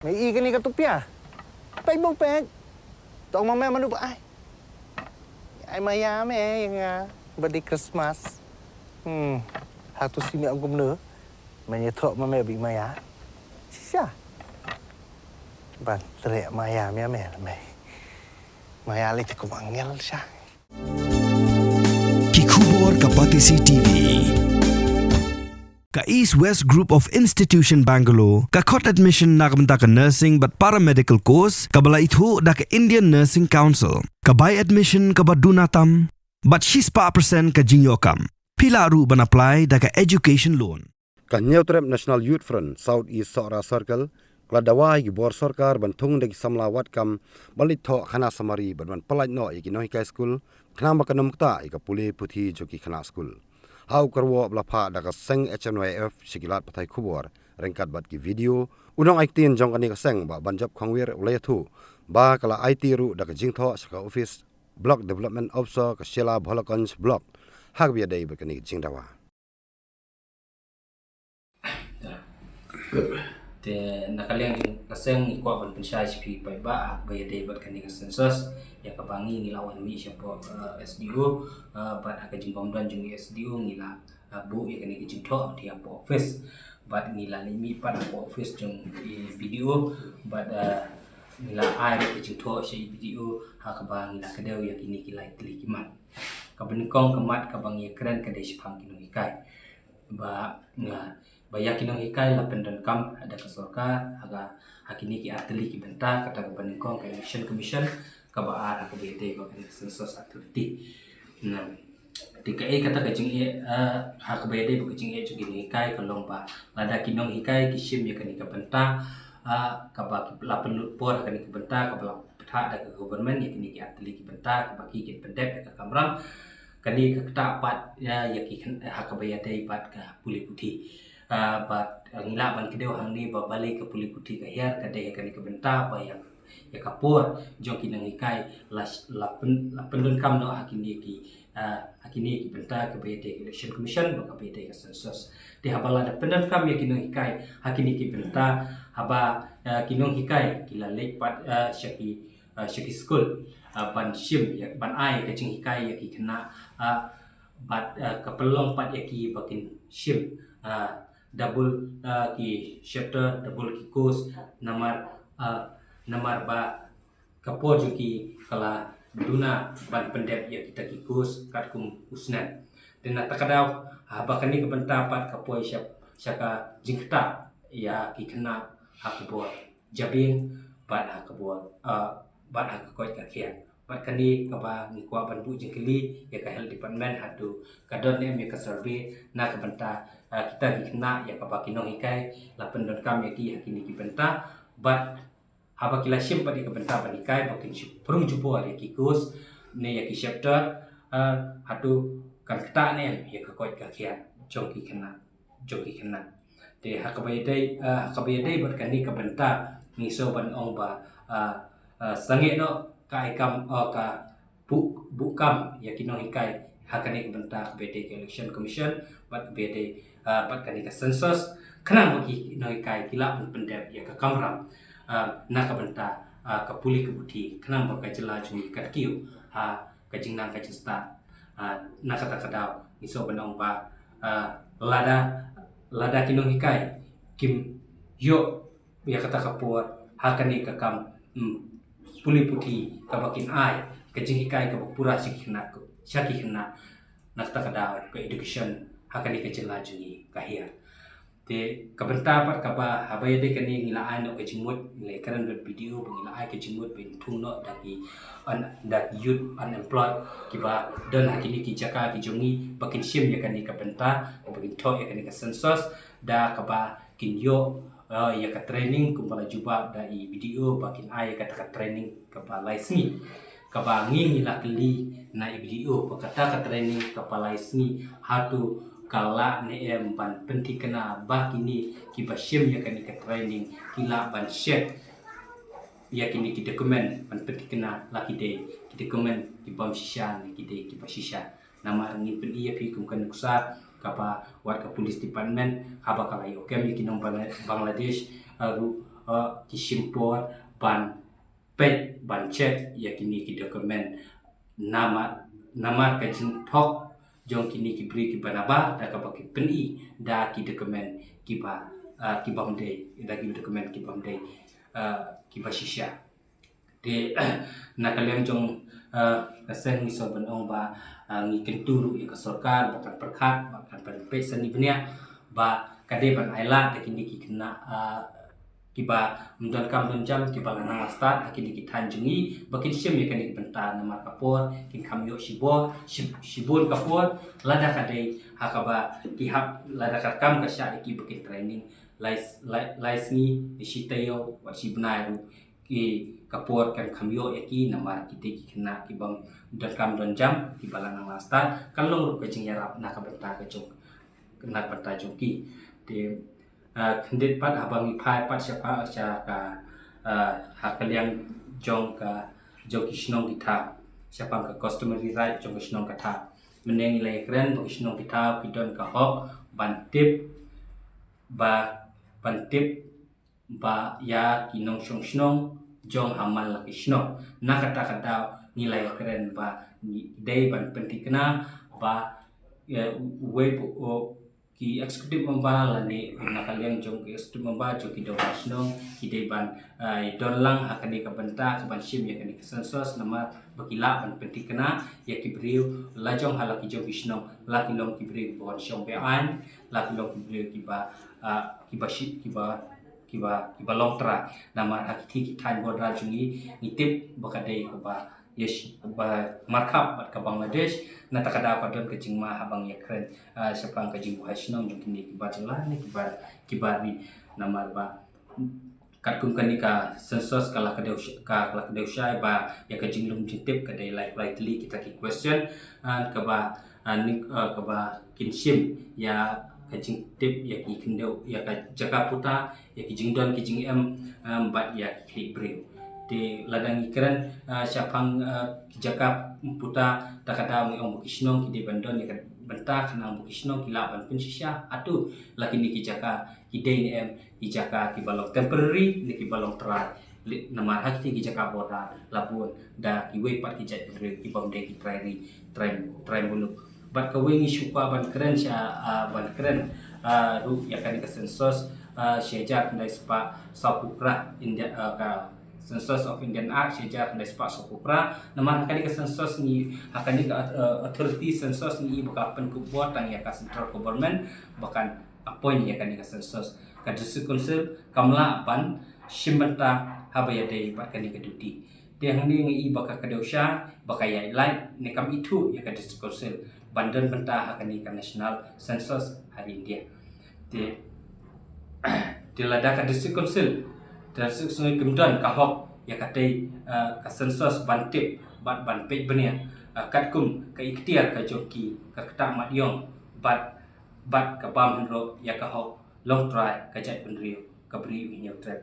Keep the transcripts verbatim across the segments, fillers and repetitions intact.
Me i kane ka tupia. Peit bong peit. Tong ma me manu ba ai. Ai maya me ïa nga. Ba dei Christmas. Hmm. Hatu si me ong kumno. Me ïathuh ma me ba i maya. Shisha. Ban treh maya me me me. Maya lei te kum angel sha. Ki khubor ka Batesi T V. Ka East West Group of Institution Bangalore ka khot admission na ka bynta ka nursing bad paramedical course kaba la ithuh da ka Indian Nursing Council. Ka bai admission kaba duna tam bad shispah percent ka jingïoh kam. Phi lah ruh ban apply da ka education loan. Ka Hynñiewtrep National Youth Front South East Sohra Circle ka la dawa ïa ki bor sorkar ban thung da ki samla wad kam ban leit thoh khana samari bad ban pyllait noh ïa ki nonghikai skul khnang ba kan ym ktah ïa ka pule puthi jong ki khynnah skul. Ha u kyrwoh ba la phah da ka seng H N Y F sha ki lad pathai khubor ryngkat bad ki video, u nongaiktien jong kane ka seng Bah Banjop Khongwir u la ïathuh ba ka la aiti ruh da ka jingthoh sha ka office Block Development Officer ka Shella Bholaganj Block ha kaba ïadei bad kane ka jingdawa. Te na ka liang jong ka seng ngi kwah ban pynshai sha phi paidbah ha kaba ïadei bad kane ka census ïa kaba ngi ngi la wan mih shapoh, eh, S D O, eh, bad ha ka jingbym don jong i S D O ngi la, eh, buh ïa kane ka jingthoh ha office bad ngi la leit mih pat hapoh office jong i B D O bad, eh, ngi la ai ka jingthoh sha i B D O ha kaba ngi la kdew ïa kine ki lai tylli ki mat. Kaba nyngkong ka mat kaba ngi ïakren ka dei shaphang ki nonghikai. Ba, nga, ba ïa ki nonghikai la pyndonkam da ka sorkar ha ka, ha kine ki ar tylli ki bynta, kata kaba nyngkong ka Election Commission, kaba ar ha kaba ïadei bad ka Census Authority. Te kaei kata ka jingeh, eh, ha kaba ïadei bad ka jingeh jong ki nonghikai ka long ba lada ki nonghikai ki shim ïa kane ka bynta, eh, kaba ki la pynlut por ha kane ka bynta kaba la pynthah da ka government ïa kine ki ar tylli ki bynta kaba ki kin pyndep ïa ka kamram. Kane ka ktah pat ïa, ïa ki khyn-, ha kaba ïadei bad ka pule puthi. Ah, bad, ah, ngi lah ban kdew hangne ba balei ka pule puthi ka hiar ka dei ha kane ka bynta ba ïa, ïa ka por jong ki nonghikai la, la pyn-, la pyndonkam noh ha kine ki, ah, ha kine ki bynta kaba ïadei ka Election Commission bad kaba ïadei ka census. Te haba lada pyndonkam ïa ki nonghikai ha kine ki bynta haba, ah, ki nonghikai ki la leit pat, ah, sha ki, ah, sha ki skul, ah, ban shim ïa, ban ai ka jinghikai ïa ki khynnah, ah, bad, ah, ka pynlong pat ïa ki ba kin shim, ah, double, ah, ki chapter, double ki course, namar, ah, namar ba ka por jong ki ka la duna ban pyndep ïa kita ki course katkum u snem. Te na kata ka daw, haba kane ka bynta pat ka poi sha, sha ka jingktah ïa ki khynnah ha ka bor jabieng bad ha ka bor, ah, bad ha ka koit ka khiah. Bad kane kaba ngi kwah ban buh jingkylli ïa ka Health Department hato ka don ne em ïa ka survey na ka bynta, ah, kita ki khynnah ïa kaba ki nonghikai la pyndonkam ïa ki ha kine ki bynta. Bad haba ki la shim pat ïa ka bynta ban hikai ba kin shu prung jubor ïa ki course ne ïa ki chapter, ah, hato kan ktah ne em ïa ka koit ka khiah jong ki khynnah, jong ki khynnah. Te ha kaba ïadei, ah, ha kaba ïadei bad kane ka bynta ngi sngewbha ban ong ba, ah, ah, sangeh noh ka ai kam, ah, ka buh, buh kam ïa ki nonghikai ha kane ka bynta kaba ïadei ka Election Commission bad kaba ïadei, ah, bad kane ka census khnang ba ki nonghikai ki lah ban pyndep ïa ka kamram, ah, na ka bynta, ah, ka pule ka puthi khnang ba ka jylla jong ngi kan kiew ha ka jingnang ka jingstad. Ah, na kata ka daw ngi sngewbha ban ong ba, ah, lada, lada ki nonghikai kim ïoh ïa kata ka por ha kane ka kam, hmm, pule puthi kaba kin ai ka jinghikai kaba pura sha ki khynnah, sha ki khynnah, na kata ka daw ka education ha kane ka jylla jong ngi ka hiar. Te ka bynta pat kaba haba ïadei kane ngi la ai noh ka jingmut, ngi la kren bad B D O ba ngi la ai ka jingmut ba in thung noh da ki un-, da ki youth unemployed kiba don ha kine ki jaka ki jong ngi ba kin shim ïa kane ka bynta, ba kin thoh ïa kane ka census da kaba kin ïoh, eh, ïa ka training kumba la jubab da i B D O ba kin ai ïa kata ka training kaba lai sngi. Kaba ngi ngi la kylli na i B D O ba kata ka training kaba lai sngi hato ka lah ne em ban pynthikna ba kine kiba shim ïa kane ka training ki lah ban check ïa kine ki document ban pynthikna la ki dei ki document ki bym shisha ne ki dei kiba shisha. Namar ngin pyni ïa phi kum ka nuksa kaba wat ka police department haba ka la ïoh kem ïa ki nong Bangla-, Bangladesh, eh, ruh, ki shim por ban peit, ban check ïa kine ki document. Namar, namar ka jingthok jong kine ki briew kiba nabar da kaba ki pyni da ki document kiba, ah, kibym dei, da ki document kibym dei, ah, kiba shisha. Te na ka liang jong, ah, ka seng ngi sngewbha ban ong ba, ah, ngi kyntu ruh ïa ka sorkar ba kan pyrkhat, ba kan pynpeit sani bniah ba ka dei ban ailad da kine ki khynnah, ah, kiba ym don kam don jam, kiba la nang la stad ha kine ki thaiñ jong ngi ba kin shim ïa kane ka bynta, namar ka por kin kham ïoh shibun, shib-, shibun ka por, lada ka dei ha kaba ki hap, lada ka kam ka shah ïa ki ba kin training lai, lai, lai sngi, shi taïew, wat shi bnai ruh, ki ka por kan kham ïoh ïa ki, namar kite ki khynnah kibym don kam don jam, kiba la nang la stad, kan long ruh ka jingïarap na ka bynta ka jong, na ka bynta jong ki. Te, ah, khyndiat pat haba ngi phai pat sha pa, sha ka, ah, ha ka liang jong ka, jong ki shnong ki thaw, shaphang ka customary right jong ka shnong ka thaw. Mynne ngi la ïakren ba ki shnong ki thaw ki don ka hok ban tip, ba, ban tip ba ïa ki nongshong shnong jong haman la ki shnong. Na kata ka daw ngi la ïakren ba ngi dei ban pynthikna ba, eh, uwei pa, o, ki executive member lane na ka liang jong ki executive member jong ki dorbar shnong ki dei ban, eh, don lang ha kane ka bynta ka ban shim ïa kane ka census, namar ba ki lah ban pynthikna ïa ki briew la jong ha la ki jong ki shnong, la ki long ki briew kiba wan shong beaiñ, la ki long ki briew kiba, ah, kiba shi-, kiba kiba, kiba long trai. Namar ha kiti ki thaiñ border jong ngi, ngi tip ba ka dei kaba, yes, ba markhap bad ka Bangladesh. Na kata ka daw ka don ka jingma haba ngi ïakren, ah, shaphang ka jingbuhai shnong jong kine kiba jylla ne kiba, kiba ri. Namar ba katkum kane ka census ka la ka dei, ka la ka dei shai ba ïa ka jinglum jingtip ka dei lai, lai tylli kita ki question, ah, kaba, ah, ni, ah, kaba kin shim ïa ka jingtip ïa ki khyndew, ïa ka jaka puta, ïa ki jingdon ki jingem, em, bad ïa ki khlieh briew. Te lada ngi kren, ah, shaphang, ah, ki jaka puta, ta ka daw ngi ong ba ki shnong ki dei ban don ïa ka bynta, khnang ba ki shnong ki lah ban pynshisha. Hato la kine ki jaka ki dei ne em ki jaka kiba long temporary ne kiba long trai. Namar ha kiti ki jaka border la bun da kiwei pat ki jaitbynriew kibym dei ki trai ri, trai, trai muluk. Bad kawei ngi shu kwah ban kren sha, ah, ban kren, ah, ruh ïa kane ka census, ah, shi hajar khyndai spah sawphew phra, India, ah, ka Census of Indian Act shi hajar khyndai spah sawphew phra. Namar ha kane ka census ngi, ha kane ka, ah, authority census ngi ba ka pynkup bor tang ïa ka central government ba kan appoint ïa kane ka census. Ka District Council kam lah ban shim bynta haba ïadei bad kane ka duty. Te hangne ngi i ba ka kdew sha, ba ka ïaid lait ne kam ithuh ïa ka District Council ban don bynta ha kane ka National Census ha ri India. Te, te lada ka District Council, te District Council kim don ka hok ïa katei, eh, ka census ban tip bad ban peit bniah, eh, katkum ka iktiar ka jong ki, ka ktah mat ïong bad, bad ka bam hynroh ïa ka hok long trai ka jaitbynriew, ka briew Hynñiewtrep.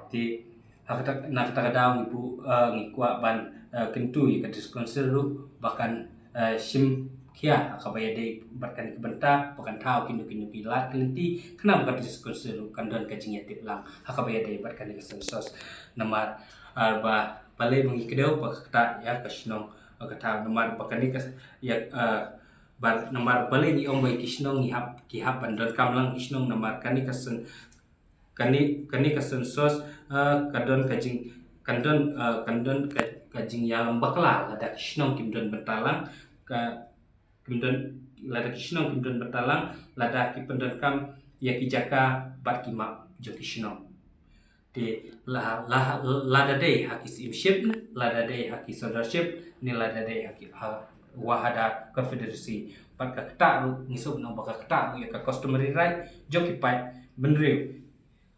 Te ha kata, na kata ka daw ngi buh, eh, ngi kwah ban, eh, kyntu ïa ka District Council ruh ba kan, eh, shim khia ha kaba ïadei bad kane ka bynta, ba kan thaw kino kino ki lad ki lynti, khnang ba ka District Council ruh kan don ka jingïatip lang ha kaba ïadei bad kane ka census. Namar, eh, ba balei ba ngi kdew ba ka ktah ïa ka shnong, eh, ka thaw, namar ba kane ka, ïa, eh, ba namar balei ngi ong ba ki shnong ngi hap, ki hap ban donkam lang ki shnong, namar kane ka cen-, kane, kane ka census, eh, ka don ka jing, kan don, eh, kan don ka, ka jingïalam bakla lada ki shnong kim don bynta lang, ka, kim don, lada ki shnong kim don bynta lang, lada ki pyndonkam ïa ki jaka bad ki map jong ki shnong. Te la, la, lada dei ha ki Syiemship, lada dei ha ki Sawdorship, ne lada dei ha ki, ha, Wahada Confederacy. Bad ka ktah ruh, ngi sngewbha ba ka ktah ruh ïa ka customary right jong ki paid bynriew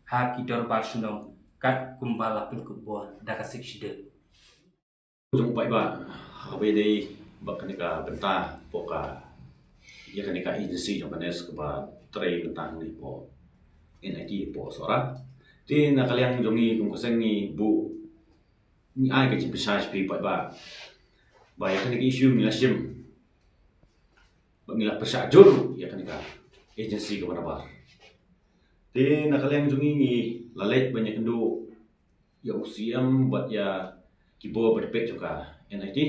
ha ki dorbar shnong, katkum ba la pynkup bor da ka Sixth Schedule. Jong u paidbah, ha kaba ïadei bad kane ka bynta hapoh ka, ïa kane ka agency jong ka NEST kaba trei bynta hangne hapoh N I T hapoh Sohra. Te na ka liang jong ngi kum ka seng ngi buh, ngi ai ka jingpyrshah sha phi paidbah ba ïa kane ka issue ngi la shim, ba ngi la pyrshah jur ïa kane ka agency kaba nabar. Te na ka liang jong ngi ngi La leit ban ïakynduh ïa u C M bad ïa ki bor ba dei peit jong ka N I T.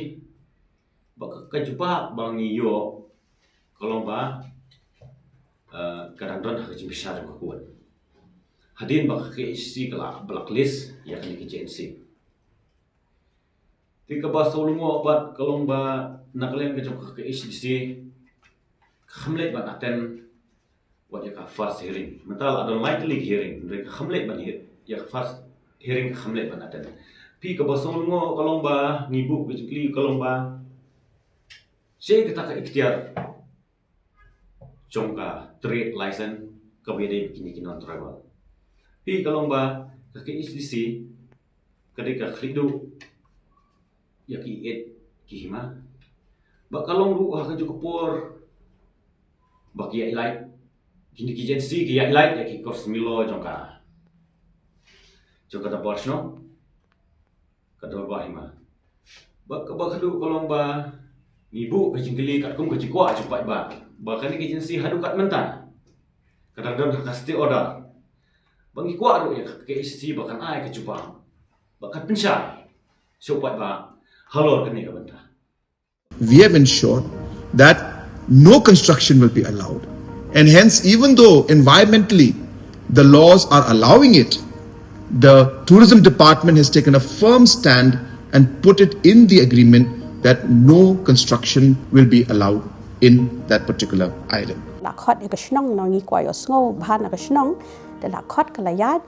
Ba ka, ka jubab ba ngi ïoh ka long ba, eh, ka dang don ha ka jingbishar jong ka court. Hadien ba ka K H A D C ka la blacklist ïa kane ka J N C. Te kaba sngewlyngngoh bad ka long ba na ka liang ka jong ka K H A D C ka kham leit ban attend wat ïa ka first hearing. Mynta la don lai tylli ki hearing, hynrei ka kham leit ban he-, ïa ka first hearing ka kham leit ban attend. Phi, kaba sngewlyngngoh ka long ba ngi buh ka jingkylli ka long ba, shaei kata ka iktiar jong ka trade license kaba ïadei bad kine ki non-tribal? Phi, ka long ba ka K H A D C ka dei ka khlieh duh ïa ki ïeit ki hima. Ba ka long ruh ha kajuh ka por ba ki ïa-i lait, kine ki J N C ki ïa-i lait ïa ki customary law jong ka, jong ka dorbar shnong, ka dorbar hima. Ba kaba khadduh ka long ba ngi buh ka jingkylli katkum ka jingkwah jong u paidbah ba kane ka J N C haduh kat mynta ka dang don ha ka stay order. Ba ngi kwah ruh ïa ka K H A D C ba kan ai ka jubab, ba kan pynshai sha u paidbah halor kane ka bynta. We have ensured that no construction will be allowed. And hence, even though environmentally the laws are allowing it, the tourism department has taken a firm stand and put it in the agreement that no construction will be allowed in that particular island. La khot ïa ka shnong, ngi kwah ïohsngew bha na ka shnong. Te la khot ka la ïaid.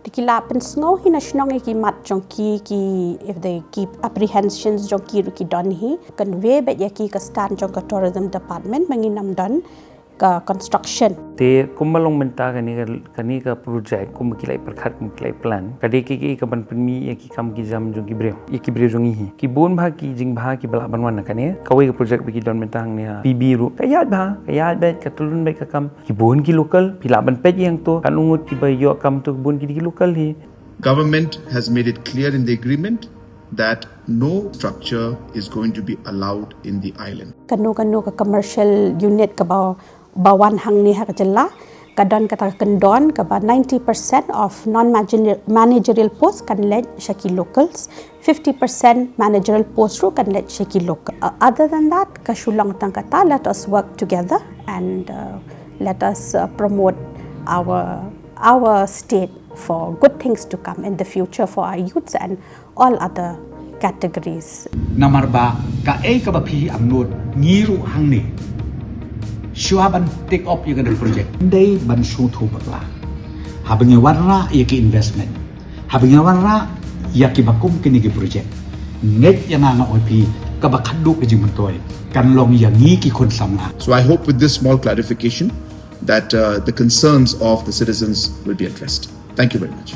Te ki la pynsngew hi na shnong ïa ki mat jong ki, ki, if they keep apprehensions jong ki ruh ki don hi. Convey beit ïa ki ka stand jong ka tourism department ba ngin ym don ka construction. Te kumba long mynta kane ka, kane ka project kumba ki la pyrkhat, kumba ki la plan, ka dei ka, ka, kaban pynmih ïa ki kam ki jam jong ki briew, ïa ki briew jong ngi hi. Ki bun bha ki jingbha kiba lah ban wan na kane. Kawei ka project ba ki don mynta hangne ha P B ruh ka ïaid bha, ka ïaid beit, ka tyllun beit ka kam. Ki bun ki local, phi lah ban peit ïa to, katno ngut kiba ïoh kam to, ki bun ki dei ki local hi. Government has made it clear in the agreement that no structure is going to be allowed in the island. Kano kano ka commercial unit kaba, ba wan hangne ha ka jylla, ka don kata ka kyndon kaba ninety percent of non-managerial post kan leit sha ki locals, fifty percent managerial post ruh kan leit sha ki local. Uh, other than that, ka shu long tang kata, let us work together and, uh, let us, uh, promote our, our state for good things to come in the future for our youths and all other categories. Namar ba kaei kaba phi angnud, ngi ruh hangne, shuwa ban take up ïa kane ka project, dei ban sngewthuh bakla. Haba ngi wanrah ïa ki investment, haba ngi wanrah ïa kiba kum kine ki project, ngeit ïa nga, nga ong ïa phi, kaba khadduh ka jingmyntoi kan long ïa ngi ki khun samla. So I hope with this small clarification that, uh, the concerns of the citizens will be addressed. Thank you very much.